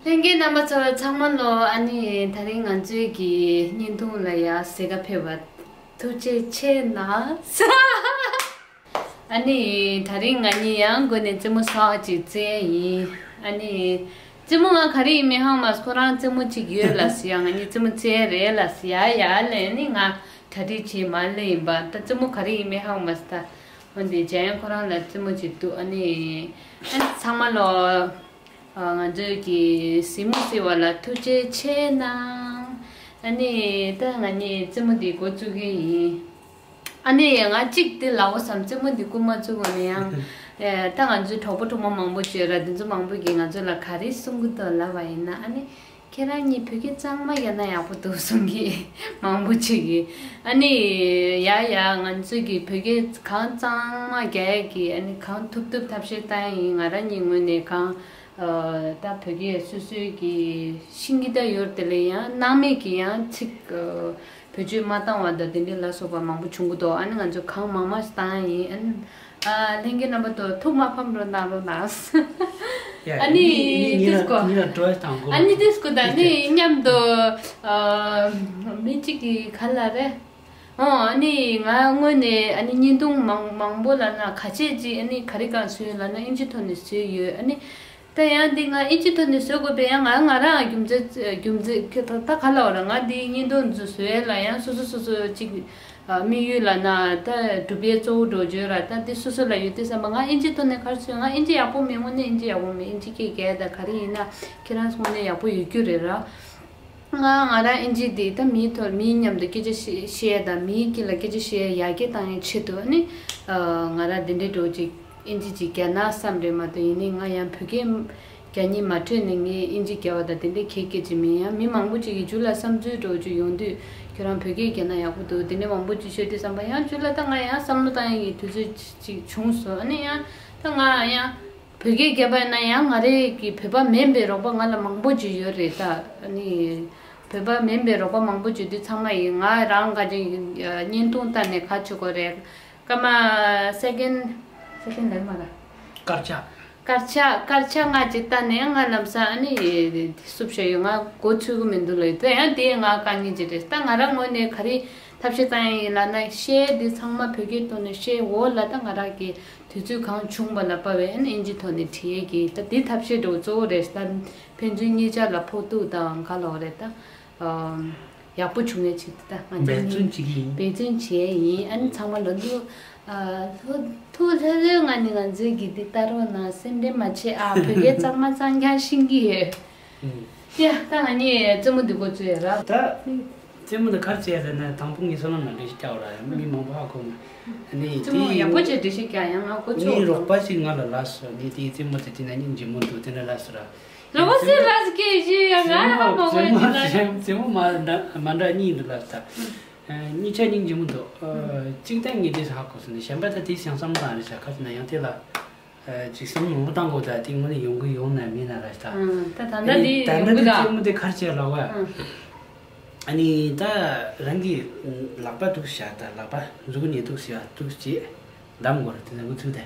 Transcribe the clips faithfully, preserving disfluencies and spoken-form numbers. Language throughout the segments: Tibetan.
ལྷན་རྒྱས་རྣམ་པ་ཚོ་ཚང་མ་ལོ། ཨ་ནི་དེ་རིང་ང་ཚོའི་གི་བརྙན་ཐུང་ལ་ཡ་གཟིགས་ག་ཕེབས་པ་ཐུགས་རྗེ་ཆེ་གནང་། ཨ་ནི་དེ་རིང་ང་གཉིས་ཡང་སྒོ་ནས་རྩེད་མོ་སོགས་ཅིག་རྩེ་ཡིན། ཨ་ནི་རྩེད་མོ་ང་ག་རེ་ཡིན་མིན་ཧ་མ་སོང་། ཁོ་རང་རྩེད་མོ་ཅིག་ཡོད་ལབ་ཟེར་ཡ། ང་གཉིས་རྩེད་མོ་རྩེ་རེད་ལབ་ཟེར་ཡ། ཡ་ལས་ནི་ང་གྲ་སྒྲིག་བྱེད་མ་ལེ་ཡིན་པ། ད་རྩེད་མོ་ག་རེ་ཡིན་མིན་ཧ་མ་སོང་། ད་འོན་ཏེ་འཇམ་དབྱངས་ཁོ་རང་ལ་རྩེད་མོ་ཅིག་འདུག་ཨ་ནི་ཨ་ནི་ཚང་མ་ལོ། ང་ཚོའི་གི་གཟིགས་མོ་གཟིགས་པ་ལ་ཐུགས་རྗེ་ཆེ་གནང་། ཨ་ནི་ད་ང་གཉིས་རྩེད་མོ་འདི་འགོ་བཙུགས་གི་ཡིན། ཨ་ནི་ང་གཅིག་དེ་ལབ་དགོས་བསམ། རྩེད་མོ་འདི་འགོ་མ་བཙུགས་གོང་ནས་ཡང་ད་ང་ཚོའི་གྲོགས་པོ་གྲོགས་མོ་མང་པོ་བྱོས་ར། དེ་ཚོ་མང་པོ་གིས་ང་ཚོ་ལ་ག་རེ་གསུང་གི་འདུག་ལབ་པ་ཡིན་ན། ཨ་ནི་ཁྱེད་རང་གཉིས་བོད་སྐད་གཙང་མ་རྒྱག་ན་ཡག་པོ་འདུག་གསུང་གི་མང་པོ་ཅིག་གིས། ཨ་ནི་ཡ་ཡ་ང་ཚོའི་གི་བོད་སྐད་གང་གཙང་མ་རྒྱག་ཡ་གི་ཨ་ནི་གང་ཐུབ་ཐུབ་ཐབས་ཤེས་བཏང་ཡིན། ང་རང་གཉིས་ངོས་ནས་གང་ད་བོད་སྐད་སོ་སོའི་གི་ཤེས་ཀྱི་ད་ཡོད་དེ་ལས་ཡང་སྣང་མེད་ཀྱི་ཡང་ཚིག་བེད་སྤྱོད་མ་བཏང་བ་དང་དེ་འདྲའི་ལ་སོགས་པ་མང་པོ་བྱུང་གི་འདུག་ཨ་ནི་ང་ཚོ་གང་མང་མང་ཞིག་བཏང་ཡིན། ཨ་ནི་ཨ་ལྷན་རྒྱས་རྣམ་པ་ཚོ་ཐུགས་མ་ཕམ་རོགས་གནང་རོགས་གནང་། ཡ། ཨ་ནི་ཨ་ནི་ཨ་ནི་ཏིས་ཀོ། ཨ་ནི་ཏིས་ཀོ་ད་ཨ་ནི་མཉམ་དུ་མི་གཅིག་གིས་ག་ལ་རེད། ཨོ་ཨ་ནི་ང་དངོས་ནས་ཨ་ནི་བརྙན་ཐུང་མང་མང་པོ་ལབ་ན་ཁ་ཤས་ཅིག་ཨ་ནི་ག་རེ་གང་བཟོས་ལབ་ན་ཨིན་ཇི་ཐོག་ནས་བཟོས་ཡོད། ཨ་ནི་ད་ཡང་འདི་ང་ཨིན་ཇི་ཐོག་ནས་བཟོ་དགོས་པས། ཡང་ང་ང་རང་རྒྱུ་མཚན་རྒྱུ་མཚན་ད་ག་ལ་བ་ར། ང་འདི་བརྙན་ཐུང་འདི་བཟོ་ཡས་ལ་ཡང་སོ་སོ་སོ་སོ་ཅིག་དམིགས་ཡུལ་ལབ་ན་ད་གྲུབ་པའི་གཙོ་བོ་འགྲོ་བརྗོད་ར། ད་འདི་སོ་སོ་ལ་ཡོད་དེ་བསམ་པ། ང་ཨིན་ཇི་ཐོག་ནས་ག་རེ་བཟོས། ང་ཨིན་ཇི་ཡག་པོ་མེད། དངོས་གནས་ཨིན་ཇི་ཡག་པོ་མེད། ཨིན་ཇི་སྐད་རྒྱག་ད་ག་རེ་ཡིན་ན་ཁྱེད་རང་ཚོ་དངོས་གནས་ཡག་པོ་ཡོད་རྒྱུ་རེད་ར། ང་ང་རང་ཨིན་ཇི་འདི་ད་མིའི་ཐོག་མིའི་མཉམ་དུ་སྐད་ཆ་བཤད་བཤད་དང་། མིའི་དཀྱིལ་ལ་སྐད་ཆ་བཤད་ཡར་རྒྱས་བཏང་ཡའི་ཆེད་དུ་ཨ་ནི་ང་རང་འདི་འདྲའི་འགྲོ་ཅིག་ཨིན་ཇི་ཅིག་རྒྱག་ན་བསམ་རེད་མ་གཏོགས། ཡིན་ནའི་ང་ཡང་བོད་སྐད་རྒྱག་སྙིང་མ་འདོད་ནས་ངས་ཨིན་ཇི་རྒྱག་པ་དང་དེ་འདྲའི་ཁྱད་སྐད་ཅིག་མིན། ཡང་མི་མང་པོ་ཅིག་གིས་མཇུག་ལ་བསམ་ཚུལ་འགྲོ་ཅིག་ཡོང་དུས་ཁྱོད་རང་བོད་སྐད་རྒྱག་ན་ཡག་པོ་འདུག་དེ་འདྲའི་མང་པོ་ཅིག་ཤོད་དུས་བསམ་པ། ཡང་མཇུག་ལ་ད་ང་ཡང་བསམ་བློ་བཏང་ཡའི་དུས་ཚོད་ཅིག་བྱུང་སོང་། ཨ་ནི་ཡང་ད་ང་ཡང་བོད་སྐད་རྒྱབ་པ་ཡིན་ན་ཡང་ང་རེ་གི་བོད་པ་མིན་པའི་རོགས་པ་ང་ལ་མང་པོ་ཅིག་ཡོད་རེད་ད། ཨ་ནི་བོད་པ་མིན་པའི་རོགས་པ་མང་པོ་ཅིག་འདི་ཚང་མ་ཡིན། ང་རང་ག་ཅིག་བརྙན་ཐུང་ལྟ་ནས་ག་ཆུ་གོ་རེད། སྐར་མ་སེ་ཀེན་སེ་ཀེན་ལན་མ་ར། སྐར་ཆ། སྐར་ཆ་སྐར་ཆ་ལྔ་ཅིག་ལྟ་ནས་ང་ལམ་སང་ཨ་ནི་བསུབ་བཞག་ཡོད། ང་མགོ་ཚོད་གི་མི་འདུག་ལབ་ཡོད། དེ་ཡང་དེ་ང་དཀའ་ངལ་ཅིག་རེད། ད་ང་རང་ངོས་ནས་ག་རེ་ཐབས་ཤེས་བཏང་ཡིན་ལབ་ན། བཤད་འདི་ཚང་མ་བོད་སྐད་ཐོག་ནས་བཤད་འོ་ལ་ད་ང་རང་གི་དུས་ཚོད་གང་བྱུང་བ་ལ་དཔག་པའི་ཨ་ནི་ཨིན་ཇི་ཐོག་ནས་བྲིས་ཡས་ཀྱི་ད་འདི་ཐབས་ཤེས་འགྲོ་གཙོ་བོ་རེད། ད་ཕན་ཚུན་གཉིས་ཆ་ལ་ཕོག་ཐུག་དང་ག་ལ་བ་རེད། ད་ཨམ་ཡག་པོ་བྱུང་ཡས་ཆེད་དུ་ད་ང་ཚོ་འབད་བརྩོན་གཉིས་བྱེད་ཀྱི་ཡིན། འབད་བརྩོན་བྱེད་ཡས་ཡིན། ཨ་ནི་ཚང་མ་ལོ་འདུག་ཨ་ལྷོ་ཐུག་ལྷོད་ལྷོད་ངང་ནས་ང་ཚོའི་གི་འདི་ལྟ་རོགས་གནང་། སེམས་ཁྲལ་མ་བྱེད་ཨ། བོད་སྐད་གཙང་མ་གཙང་རྐྱང་ཤེས་ཀྱི་ཡོད། ཨུམ། ཡ་ད་ང་གཉིས་རྩེད་མོ་འདི་འགོ་བཙུགས་ཡ་ར། ད་རྩེད་མོ་འདི་ག་རེ་རྩེ་ཡ་ཟེར་ན། དང་པོ་ངས་བསོད་ནམས་ལ་འགྲེལ་བཤད་རྒྱག་པ་ར། མི་མང་པོ་ཧ་གོ་མ། ཨ་ནི་རྩེད་མོ་དེ་ཡག་པོ་བྱས་འགྲེལ་བཤད་རྒྱག་ཡང་ང་གོ་ཆོག་ངའི་རོགས་པ་ཞིག་ང་ལ་ལབ་སོང་། ངས་དེའི་རྩེད་མོ་དེ་བྱས་ན་སྙིང་རྗེ་མོ་འདུག་དེ་འདྲ་ལབ་སོང་ར། རོགས་པ་ཞིག་ལབ་སྐད་ཞིག་ཡང་ང་ཧ་མ་གོ་ཡ་ཅིག་ལབ། རྩེད་མོ་མ་འདྲ་མ་འདྲ་གཉིས་འདུག་ལབ་ད། ཨ། གཉིས་ཆ་སྙིང་རྗེ་མོ་འདུག་ཨ། གཅིག་ད་ངས་དེ་ཧ་གོ་སོང་ནས། གཞན་པ་ད་དེ་བྱང་བསམ་བཏང་རེད་ཤག་ག་ཅི་ན་ཡང་དེ་ལ། ཨ། ཅིག་བསམ་བློ་མང་པོ་བཏང་དགོས། ད་དེ་དངོས་གནས་ཡོང་གི་ཡོང་ན་མིན་ན་ར་ཤག་ཨ། ད་ད་ལྟ་ཨ་ནི་དེ་ད་ཡོང་གི་ལྟ་ད་རྩེད་མོ་དེ་ག་རེ་བྱས་ལབ་པ། ཨ། ཨ་ནི་ད་རང་གི་ལག་པ་འདུག་བཞག་ད་ལག་པ་མཛུ་གུ་གཉིས་འདུག་བཞག་འདུག་བྱས་བསྡམ་དགོས་རེད། དེ་ནས་འགོ་ཚུགས་ཏེ།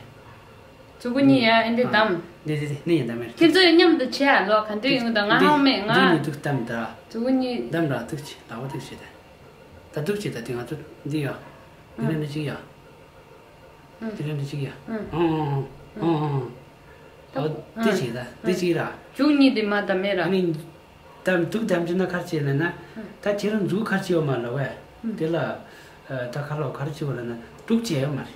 མཛུ་གུ་གཉིས་ཡ་ཨེ་འདྲ་བསྡམས། འདི་འདི་འདི་ནི་ཡིན་ད་མེད། ཁྱེད་ཚོ་མཉམ་དུ་བྱེད་ཨ་ལོ། ག་འདྲ་ཡོང་ད་ང་ཧ་མེད་ང་། མཛུ་གུ་གཉིས་འདུག་བསྡམས་ད། མཛུ་གུ་གཉིས། བསྡམས་ར་འདུག་བྱས་ལག་པ་འདུག་བྱས་ད། ད་འདུག་བྱས་ད་དེ་ང་ཚོ་འདི་ཡ། འདི་ནི་འདི་གཅིག་ཡ། འདི་ནི་འདི་གཅིག་ཡ། ཨང་ཨང་ཨང་ཨང་། ཨོ་འདི་གཅིག་ད་འདི་གཅིག་ར། མཛུ་གུ་གཉིས་འདི་མ་ད་མེད་ར། ཨ་ནི། ད་འདུག་བསྡམས་བྱས་ན་ག་རེ་བྱེད་ལབ་ན། ད་ཁྱེད་རང་མཛུ་གུ་ག་རེ་བྱེད་པ་མ་ལབ་པས། དེ་ལ་ད་ཁ་ལོ་ག་རེ་བྱེད་པ་ལབ་ན་དཀྲུག་བྱེད་ཡོད་མ་རེད།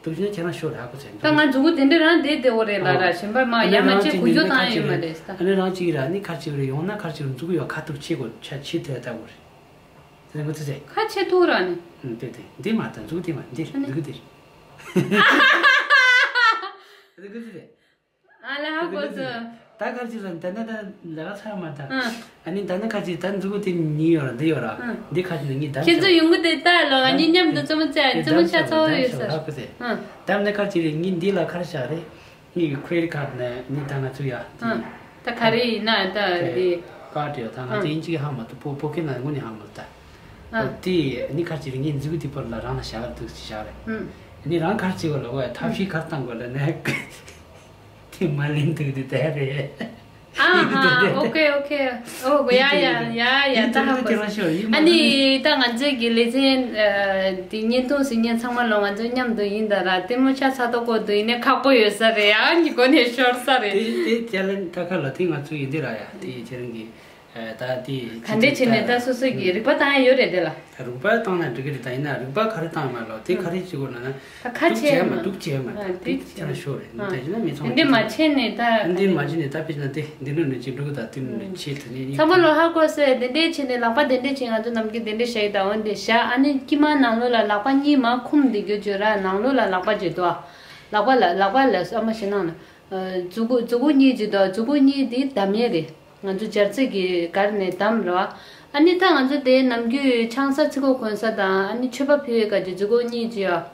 དཀྲུག་བྱེད་ན་ཁྱེད་རང་ཤོར་ར་གོ་ཚེ། ད་ང་མཛུ་གུ་དེ་འདྲ་རང་བསྡད་བསྡད་འོ་རེད་ལ་ར། གཞན་པ་མ་ཡ་མ་བྱེད་གུ་ཡོ་བཏང་ཡོད་མ་རེད་ད། ཨ་ནི་རང་གཅིག་ར་ནི་ག་རེ་བྱེད་པ་རེད། ཡོང་ན་ག་རེ་བྱེད་པ་མཛུ་གུ་ཡོད་ཁ་ཐུག་བྱེད་དགོས་ཆ་ཆེ་ཐོས་ལྟ་དགོས་རེད། དེ་ནས་གོ་ཚེ་ཚེ། ཁ་ཆེ་ཐུག་ར་ནི། ཨུམ་དེ་དེ་འདི་མ་ད་མཛུ་གུ་དེ་མ་འདི་མཛུ་གུ་དེ་རེད། དེ་གོ་ཚེ་ཚེ། ཨ་ལ་ཧ་གོ་སོང་། ད་གར་ཅིག་ལ་ད་ན་ད་ལ་ག་ཚར་མ་ད། ཨ་ནི་ད་ན་གར་ཅིག་ད་མཛུ་གུ་དེ་གཉིས་ཡོད་ར་འདི་ཡོད་ར། འདི་གར་ཅིག་ལ་གཉིས་བསྡམས་ཁྱེད་ཚོ་ཡོང་གི་དེ་ལྟ་ལོ། ཨ་ནི་མཉམ་དུ་རྩེད་མོ་རྩེ་རྩེད་མོ་ཤ་ཚ་བོ་ཡོད་ས། ཧ་གོ་སོང་། བསྡམས་ནས་གར་ཅིག་ལ་གཉིས་འདི་ལ་གར་བཞག་རེད། གཉིས་ཀྱི་credit card ནས་ནི་ད་ང་ཚོ་ཡ། ད་ག་རེ་ཡིན་ན་ད་འདི། card ཡོད་ད་ང་ཚོ་ཨིན་ཇི་ཧ་མ་ད་བོད་བོད་སྐད་ནང་དངོས་གནས་ཧ་མ་ད། དེ་ནི་གར་ཅིག་ལ་གཉིས་མཛུ་གུ་དེ་བར་ལ་རང་ལ་བཞག་ར་འདུག་བཞག་རེད། ནི་རང་གར་ཅིག་བ་ལ་འོ་ཐབས་ཤེས་གར་བཏང་དགོས་ལ་ནས། དེ་མ་ལེན་འདུག་དེ་དེ་རེད། ཨ་ཧ། ཨོ་ཁེ་ཨོ་ཁེ། ཨོ་ཡ་ཡ་ཡ་ཡ། ད་ཧ་གོ་སོང་། ཨ་ནི་ད་ང་ཚོའི་གི་ལེ་ཚན་འདི་བརྙན་ཐུང་གཟིགས་མཁན་ཚང་མ་ལོ། ང་ཚོ་མཉམ་དུ་ཡིན་ད་ར། ལྟད་མོ་ཆ་ཚ་ཏོག་ཏོག་འདུག་ཡིན་ནའི་ཁག་པོ་ཡོད་ས་རེད། ཨ་ནི་མགོ་ནས་ཤོར་ས་རེད། དེ་དེ་ཅ་ལན་ད་ཁ་ལ་དེ་ང་ཚོ་ཡིན་དེ་ར་ཡ། དེ་ཁྱེད་རང་གི་ད་དེ་ག་འདྲས་བྱས་ནས་ད་སོ་སོ་གི་རིག་པ་བཏང་ཡ་ཡོད་རེད་དེ་ལ། རིག་པ་བཏང་ན་འགྲིག་གི་རེད། ད་ཡིན་ན་རིག་པ་ག་རེ་བཏང་མ་ལོ། དེ་ག་རེ་བྱེད་དགོས་ན་ན། ད་ཁ་སྡུག་ཆེ་བྱས་མ་མ་སྡུག་བྱས་མ། ཨ་དེ་དེ་ཁྱེད་རང་ཤོར་རེད། ཨ་ད་ཡིན་ན་མི་ཚང་འདི་མ་བྱས་ནས་ད། འདི་མ་བྱས་ནས་ད་ཕྱིན་ན་དེ་འདི་འདྲ་ནས་ཅི་འགྲུག་ད་དེ་འདྲ་ནས་བྱེད་དེ་ནས་ཚང་མ་ལོ་ཧ་གོ་སོང་། དེ་འདྲས་བྱས་ནས་ལག་པ་དེ་འདྲས་བྱས། ང་ཚོ་ནམ་རྒྱུན་དེ་འདྲས་བྱས་ཡོད། ད་འོན་ཏེ་བཞག་ཨ་ནི་དཀྱིལ་མ་ནང་ལོགས་ལ་ལག་པ་གཉིས་མར་འཁུམ་བསྡད་རྒྱུ་བྱོས་ར། ནང་ལོགས་ལ་ལག་པ་བྱེད་དོ། ལག་པ་ལ་ལག་པ་ལ་ཨ་མ་ཞེ་ནང་ལ་མཛུ་གུ་མཛུ་གུ་གཉིས་བྱེད་དོ། མཛུ་གུ་གཉིས་དེ་བསྡམ་ཡས་རེད། ང་ཚོ་སྦྱར་རྩི་གི་སྒར་ནས་བསྡམས་རོ། ཨ་ནི་ད་ང་ཚོ་དེ་ནམ་རྒྱུན་ཆང་ས་ཚིག་གོ་གོན་ས་དང་ཨ་ནི་མཆོད་པ་ཕུལ་བའི་སྐབས་ཀྱི་མཛུ་གུ་གཉིས་ཅི་ཡོད།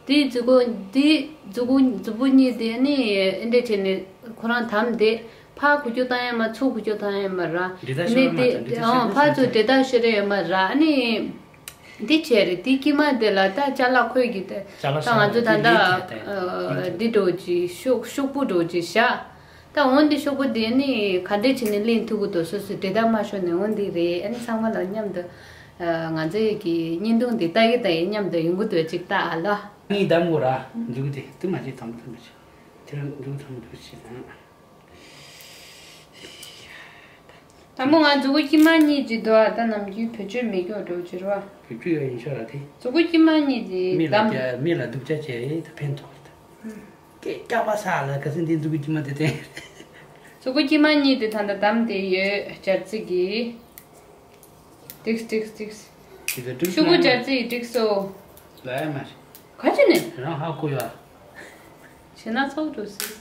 དེ་མཛུ་གུ་དེ་མཛུ་གུ་མཛུ་གུ་གཉིས་དེ་ཨ་ནི་ཨེ་འདྲས་བྱས་ནས་ཁོ་རང་བསྡམས་དེ་ཕར་འགུལ་སྐྱོད་བཏང་ཡ་མ། ཚུར་འགུལ་སྐྱོད་བཏང་ཡ་མ་ར། འདི་ད་ཨ་ནི་ཤོར་མ་དེ་དང་འདི་ཨང་ཕར་ཚུར་འདི་ད་ཤོར་ཡ་མ་ར། ཨ་ནི་འདི་བྱས་རེད། དེ་དཀྱིལ་མ་དེ་ལ་ད་ཅ་ལག་ཁོས་ཀྱི་དེ་ཅ་ལག་ད་ང་ཚོ་ད་ཤོར་མ་དང་ད་འདི་འདྲ་བོ་ཅིག་ཤོག་ཤོག་བུ་འདྲ་བོ་ཅིག་བཞག་ད་འོན་ཏེ་ཤོག་བུ་དེ་ནི་ག་འདྲས་བྱས་ནས་ལེན་ཐུབ་ཀྱི་འདུག་སོ་སོས་འབྲེལ་ཐག་མ་ཤོར་ནས། འོན་ཏེ་རེད། ཨ་ནི་ཚང་མ་ལ་མཉམ་དུ་ང་ཚོའི་གི་བརྙན་ཐུང་འདི་ལྟ་གི་ལྟ་གི་མཉམ་དུ་ཡོང་གི་འདུག་ཅིག་ལྟ་ཨ་ལ། ངས་གདམ་དགོས་ར། མཛུ་གུ་དེ་དུ་མ་བྱེད་དམ་དུ་མ་བྱེད་དེ་རང་མཛུ་གུ་དམ་དུ་བྱེད་དང་། དང་པོ་ང་མཛུ་གུ་དཀྱིལ་མ་གཉིས་ཅིག་འདུག་ཨ་ད་ནམ་རྒྱུན་བེད་སྤྱོད་མེད་སྐྱོ་འགྲོ་ཅི་རོ། བེད་སྤྱོད་ཡོད་ཡིན་ཤོག་ར་དེ། མཛུ་གུ་དཀྱིལ་མ་གཉིས་ཅིག་མི་ལ་གདམ། རྒྱ་མི་ལ་སྡུག་ཅག་བྱས་ད་ཕན་ཐོགས་རེད། སྐད་རྒྱག་པ་ས་ལ་ག་ཚོད་འདི་མཛུ་གུ་དཀྱིལ་མ་དེ་བསྟན། མཛུ་གུ་དཀྱིལ་མ་གཉིས་དེ་ད་ལྟ་བསྡམས་ཏེ་ཡོད། སྦྱར་རྩི་གིས། ཏིགས་ཏིགས་ཏིགས། དེ་ཚོ་ཏིགས་ཤོག་གུ་མ་སྦྱར་རྩི་ཡི་ཏིགས་སོ། ལ་ཡ་མ་རེད། ག་ཅི་ནས། རང་ཧ་གོ་ཡ། བྱས་ན་ཚོགས་འགྲོ་སྲིད།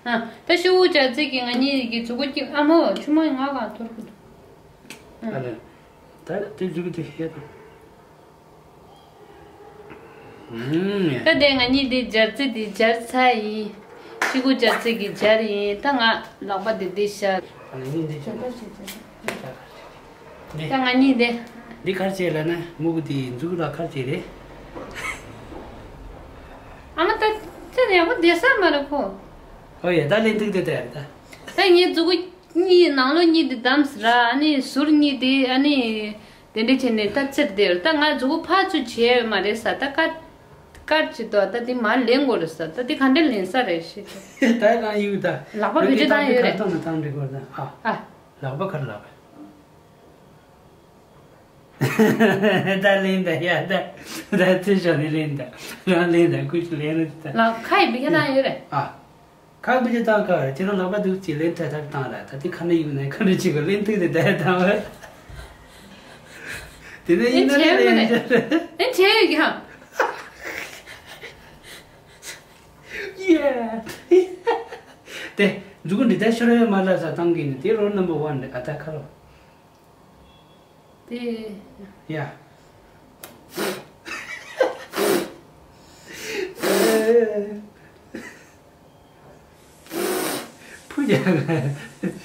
ཨ། ད་ཤོག་གུ་སྦྱར་རྩི་གིས་ང་གཉིས་ཀྱི་མཛུ་གུ་དཀྱིལ་ཨ་མོ་ཆུ་མོ་ང་གང་ཐོར་གི་འདུག་ཨ་ལ། ད་དེ་མཛུ་གུ་དེ་ཤེས་དང་། ད་དེ་ང་གཉིས་དེ་སྦྱར་རྩི་དེ་སྦྱར་ཚར་ཡིན། ཤོག་གུ་སྦྱར་རྩི་གི་སྦྱར་ཡིན། ད་ང་ལག་པ་དེ་དེ་ཤར། ད་ང་གཉིས་དེ། འདི་གར་བྱས་ལ་ན་མུ་གུ་དེ་མཛུ་གུ་ལ་གར་བྱས་རེད། ཨ་མ་ད་ཚེ་ཡག་པོ་བསྡད་ས་མ་རེད་ཁོ། ཨོ་ཡ་ད་ལན་ཐུག་དེ་ད་ཡ་ད། ད་ངའི་མཛུ་གུ་གཉིས་ནང་ལོགས་གཉིས་དེ་བསྡམས་ར། ཨ་ནི་ཟུར་གཉིས་དེ་ཨ་ནི། དེ་འདྲ་བྱས་ནས་ད་ཚེར་དེ་ད་ང་མཛུ་གུ་ཕར་ཚུར་བྱས་ཡོད་མ་རེད་ས། ད་ཀར་ཀར་ཅིག་ཏོ་ད་དེ་མར་ལེན་དགོས་རེད་ས། ད་དེ་ག་འདྲ་ལེན་ས་རེད་ཤེས་ཆོག་ད་གང་ཡོད་ད། ལག་པ་བེད་སྤྱོད་བཏང་ཡོད་རེད། ཁ་ཐོག་ནས་བཏང་འདྲི་དགོས་ད། ཨ། ཨ། ལག་པ་གར་ལག་པ། ད་ལེན་ད་ཡ་ད། ད་ཚེ་ཞོག་ནས་ལེན་ད། རང་ལེན་ད་ཁུ་ཅི་ལེན་རེད་ད། ལག་ཁ་ཡི་བེད་སྤྱོད་བཏང་ཡོད་རེད། ཨ། ཁ་བུ་ཅི་བཏང་ཁ་རེད། ཁྱེད་རང་ལག་པ་འདུག་ཅི་ལེན་ཐ་ཐར་བཏང་ར། ད་དེ་ཁ་ན་ཡུག་ན་ཁ་ན་ཅི་ག་ལེན་ཐུག་དེ་ད་བཏང་བ། དེ་ནས་ཡིན་ན་ཨེ་ལེན་ལེན་ཡིན་ད། ཨེ་བྱས་ཡོད་ཀྱི་ཧ། ཡེ། དེ་མཛུ་གུ་འདི་ད་ཤོར་ཡོད་མ་ལ་ས་བཏང་གི་ནི་དེ་རོ་ནམ་བར་ཝན་རེད། ཨ་ད་ཁ་རོ། དེ། ཡ། ཕུ་རྒྱལ།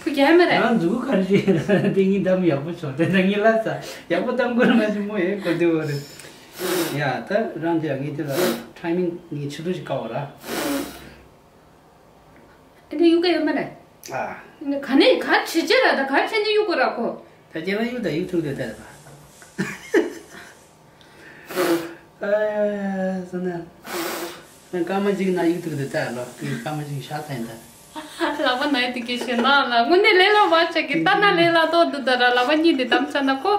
ཕུ་རྒྱལ་མ་རེད། ང་མཛུ་གུ་ག་རེ་བྱས་ན་དེ་ངའི་གཏམ་ཡག་པོ་ཆོག་དེ་ད་ངའི་ལ་ས་ཡག་པོ་གཏམ་དགོས་ན་ང་ཅི་མོ་ཡེ་གོ་དེ་བ་རེད། ཡ་ད་རང་རྒྱལ་ངའི་དེ་ལ་ཊའི་མིང་ངའི་ཆུ་ཚོད་ཞིག་དཀའ་བ་ར། ཨ་ནི་གཡུག་ག་ཡོད་མ་རེད། ཨ། ག་ནས་ག་བྱེད་བྱེད་ར་ད་ག་བྱེད་ནས་གཡུག་གོ་ར་ཁོ། ད་ཁྱེད་རང་གཡུག་ད་གཡུག་ཐུབ་དེ་ད་ད། ཨ་སོ་ན། ང་སྐར་མ་གཅིག་ན་གཡུག་ཐུབ་དེ་ད་ལོ། ངས་སྐར་མ་གཅིག་ཤ་ཚ་ཡིན་ད། ལག་པ་ན་ཡི་དེ་གི་ཞེ་ན་ལ་དངོས་གནས་ལས་སླ་བ་ཆགས་ཀྱི་ལྟ་ན་ལས་སླ་ཏོག་འདུག་ད་ར་ལག་པ་གཉིས་དེ་བསྡམས་ཚར་ན་ཁོ།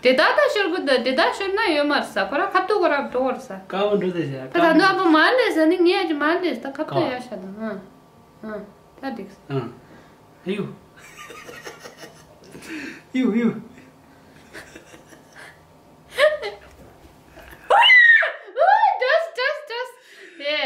དེ་ད་ད་ཤོར་གི་འདུག་དེ་ད་ཤོར་ན་ཡོད་མ་རེད་ས། ཁོ་རང་ཁ་ཐུག་ཁོ་རང་འགྲོ་བར་ས། ཀ་བོ་འགྲོ་དེ་བྱས། ད་ད་ནུ་ཨ་ཕ་མ་ལས་ས་ནི་ངས་ཨ་ཅི་མ་ལས་ས། ད་ཁ་ཐུག་ཡ་ཤ་དང་། ཨ་ཨ་ད་འགྲིག་ས། ཨ་ཡུ་ཡུ་ཡུ། ཨོ་ཌོས་ཌོས་ཌོས། དེ་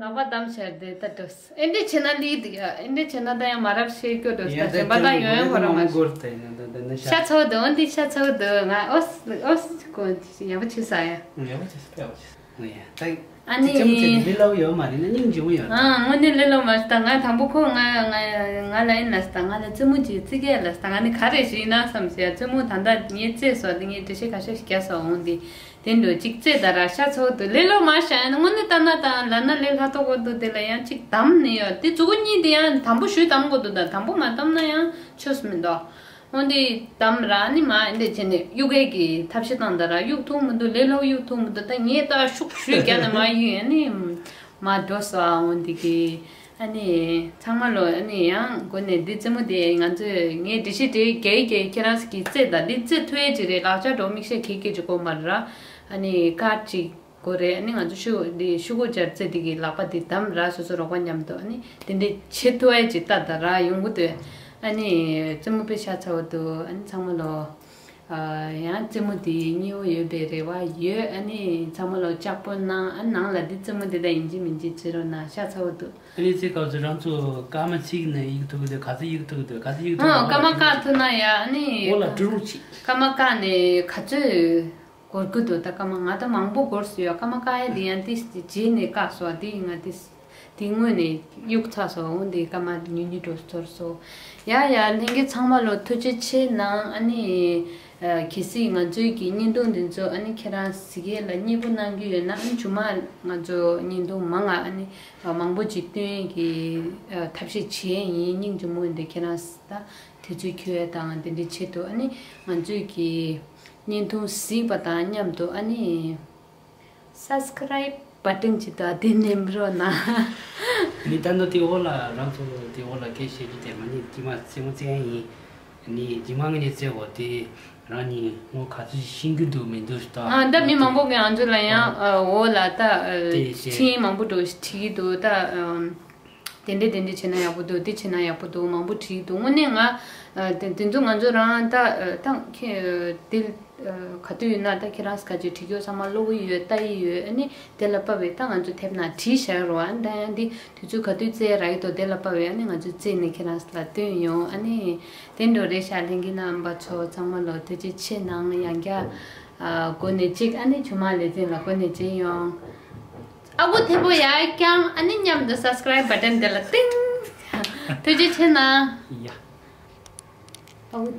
ལག་པ་བསྡམས་བྱས་དེ་ད་ཌོས། ཨེ་འདྲས་བྱས་ན་ལི་འདུག་ཡ། ཨེ་འདྲས་བྱས་ན་ད་ཡང་མ་རབས་ཤེས་སྐྱོ་འགྲོ་ས། ཡ་ད་གཞན་པ་ད་ཡོང་ཡོང་ཁོ་རང་མ་ཤེས། ཤ་ཚ་བོ་འདུག་འོན་ཏེ་ཤ་ཚ་བོ་འདུག་ང་ཨོ་ཨོ་ཀོ་ཡག་པོ་བྱས་ས་ཡ། ཡག་པོ་བྱས་ས། ཡག་པོ་བྱས་ས། ངས་ད་ཨ་ནི་ཅི་ཙམ་བྱས་ནས་ལས་སླ་པོ་ཡོད་མ་རེད་ན་སྙིང་རྗེ་མོ་ཡོད། ཨ་དངོས་གནས་ལས་སླ་པོ་མ་རེད། ད་ང་དང་པོ་ཁོ་ང་ང་ང་ལ་ཡིན་ལ་ད་ང་ལ་རྩེད་མོ་ཅིག་རྩེ་གི་ལ་ད་ང་ནི་ག་རེ་ཞིག་ཡིན་ན་བསམ་ཟེར། རྩེད་མོ་ད་ལྟ་ངས་རྩེས་སོང་། དེ་ངས་འགྲེལ་བཤད་ཁ་ཤས་ཤིག་རྒྱག་སོང་འོང་དེ། དེ་འདྲ་ཅིག་རྩེ་ད་ར་ཤ་ཚ་བོ་འདུག་ལས་སླ་པོ་མ་ཤ་ཡང་དངོས་གནས་ལྟ་ན་དང་ལབ་ན་ལས་སླ་ཏོག་པོ་འདུག་དེ་ལ་ཡང་ཅིག་དམ་ནི་ཡོད་དེ་མཛུ་གུ་གཉིས་དེ་ཡང་དམ་པོ་ཞུས་དམ་དགོས་འདུག་ད་དམ་པོ་མ་དམ་ན་ཡང་ཆོས་མི་འདུག་འོན་ཏེ་དམ་ར་ནི་མ་འདི་བྱས་ནས་གཡུག་ཡས་ཀྱི་ཐབས་ཤེས་བཏང་ད་ར་གཡུག་ཐུབ་མི་འདུག་ལས་སླ་པོ་གཡུག་ཐུབ་མི་འདུག་ད་ངས་ད་ཤུགས་ཞུས་རྒྱ་ནས་མ་གཡུག་ཨ་ནི་མ་འགྲོ་སོང་འོན་ཏེ་གི་ཨ་ནི་ཚང་མ་ལོ་ཨ་ནི་ཡང་སྒོ་ནས་འདི་རྩེད་མོ་དེ་ང་ཚོས་ངས་འགྲེལ་བཤད་དེ་རྒྱག་གི་རྒྱག་གི་ཁྱེད་རང་གིས་རྩེ་ད་འདི་རྩེ་ཐུབ་ཡས་ཅིག་རེད། ལག་ཆ་འགྲོ་མིག་ཤེལ་གྱིས་གྱིས་དགོས་མ་ར་ཨ་ནི་ཀར་ཅིག་དགོས་རེད། ཨ་ནི་ང་ཚོ་ཤུ་འདི་ཤུ་གུ་སྦྱར་རྩེ་འདི་གི་ལག་པ་འདི་བསྡམས་ར་སོ་སོ་རོགས་པ་མཉམ་དུ་ཨ་ནི་དེ་འདྲའི་བྱེད་ཐུབ་ཡས་ཅིག་ལྟ་ད་ར་ཡོང་གི་འདུག་ཨ་ནི་རྩེད་མོ་དཔེ་ཤ་ཚ་བོ་འདུག་ཨ་ནི་ཚང་མ་ལོ་ཨ་ཡང་རྩེད་མོ་འདི་སྙིང་པོ་ཡོད་པའི་རེ་བ་ཡོད། ཨ་ནི་ཚང་མ་ལོ་ལྕགས་པོ་གནང་། ཨ་ནང་ལ་འདི་རྩེད་མོ་འདི་ད་ཡིན་གཅིག་མིན་གཅིག་བྱེད་རོགས་གནང་། ཤ་ཚ་བོ་འདུག་ཨ་ནི་རྩེ་སྐབས་སུ་རང་ཚོ་སྐར་མ་གཅིག་ནས་གཡུག་ཐུབ་ཀྱི་འདུག་ག་ཚོད་གཡུག་ཐུབ་ཀྱི་འདུག་ག་ཚོད་གཡུག་ཐུབ་ཀྱི་འདུག་ཨ་སྐར་མ་བཀག་ཐུབ་ན་ཡ་ཨ་ནི་འོ་ལ་ཀྲུ་རུ་ཅིག་སྐར་མ་བཀག་ནས་ག་ཚོད། འགོར་གི་འདུག་ད་སྐར་མ་ང་ད་མང་པོ་འགོར་སོང་ཡ། སྐར་མ་བཀག་ཡ་དེ་ཡང་དེ་རྗེས་ནས་བཀག་སོང་། དེ་ང་དེ་དེ་སྔོན་ནས་གཡུག་ཚར་སོང་། འོན་ཏེ་སྐར་མ་ཉུང་ཉུང་འགྲོ་ཚར་སོང་། ཡ་ཡ་ལྷན་རྒྱས་ཚང་མ་ལོ་ཐུགས་རྗེ་ཆེ་གནང་། ཨ་ནི་གལ་སྲིད་ང་ཚོའི་གི་བརྙན་ཐུང་འདི་ཚོ་ཨ་ནི་ཁྱེད་རང་གཟིགས་ཡས་ལ་མཉེས་པོ་གནང་གི་ཡོད་ན་ཨ་ནི་མཇུག་མ་ང་ཚོ་བརྙན་ཐུང་མང་ང་ཨ་ནི་མང་པོ་ཅིག་སྟོན་གི་ཐབས་ཤེས་བྱེད་ཡིན། སྙིང་རྗེ་མོ་འདི་ཁྱེད་རང་ད་དུས་ཚོད་འཁྱོལ་ཡ་དང་དེ་འདྲའི་ཆེད་དུ་ཨ་ནི་ང་ཚོའི་གི་བརྙན་ཐུང་གཟིགས་པ་དང་མཉམ་དུ་ཨ་ནི་སབ་སི་ཀ་རའིབ་བ་ཊན་ཅིག་དང་དེ་ནེམ་རོགས་གནང་། ནི་ད་ནི་དེ་འོག་ལ་རང་ཚོ་དེ་འོག་ལ་སྐད་བཤད་རྒྱུ་དེ་ང་གཉིས་དཀྱིལ་མ་རྩེད་མོ་རྩེ་ཡ་ཡིན། ནི་རྗེས་མ་ངས་ནི་རྩེ་འོ་དེ་རང་གཉིས་ངོ་ག་ཚོད་ཤེས་རྒྱུ་འདུག་མི་འདུག་ད། ཨ་ད་མི་མང་པོ་གིས་ང་ཚོ་ལ་ཡང་ཨ་འོག་ལ་ད་ཨ་དེ་བཤད། མཆན་མང་པོ་འགྲོ་བྲིས་ཀྱི་འདུག་ད་ཨ། དེ་འདྲས་དེ་འདྲས་བྱས་ན་ཡག་པོ་འདུག་དེ་བྱས་ན་ཡག་པོ་འདུག་མང་པོ་བྲིས་འདུག་དངོས་གནས་ང་ཨ་དེ་དེ་ཚོ་ང་ཚོ་རང་ད་ཨ་ད་ཁྱེད་དེ་ཨ་ག་དུས་ཡིན་ན་ད་ཁྱེད་རང་ག་ཅིག་བྲིས་རྒྱུ་ཚང་མ་ཀློག་གི་ཡོད། ལྟ་ཡི་ཡོད། ཨ་ནི་དེ་ལ་དཔག་པའི་ད་ང་ཚོ་དེབ་ནང་བྲིས་བཞག་རོགས། ཨ་ནི་ད་ཡང་འདི་དུས་ཚོད་ག་དུས་བཙལ་རག་གི་འདུག་དེ་ལ་དཔག་པའི་ཨ་ནི་ང་ཚོ་བཙལ་ནས་ཁྱེད་རང་ལ་སྟོན་ཡོང་། ཨ་ནི་དེ་འདྲ་རེད་ཤག་ལྷན་རྒྱས་རྣམ་པ་ཚོ་ཚང་མ་ལོ་ཐུགས་རྗེ་ཆེ་གནང་། ཡང་བསྐྱར་ཨ་འགོ་ནས་གཅིག་ཨ་ནི་ཆུ་མ་ལེ་ཚན་ལ་འགོ་ནས་གཅིག་ཡོང་། ཨ་ཁུ་ཐེ་པོ་ཡར་བརྐྱངས། ཨ་ནི་མཉམ་དུ་སབ་སི་ཀ་རའིབ་བ་ཊན་དེ་ལ་ཏིང་། ཐུགས་རྗེ་ཆེ་གནང་། ཡ། ཨ་ཁུ།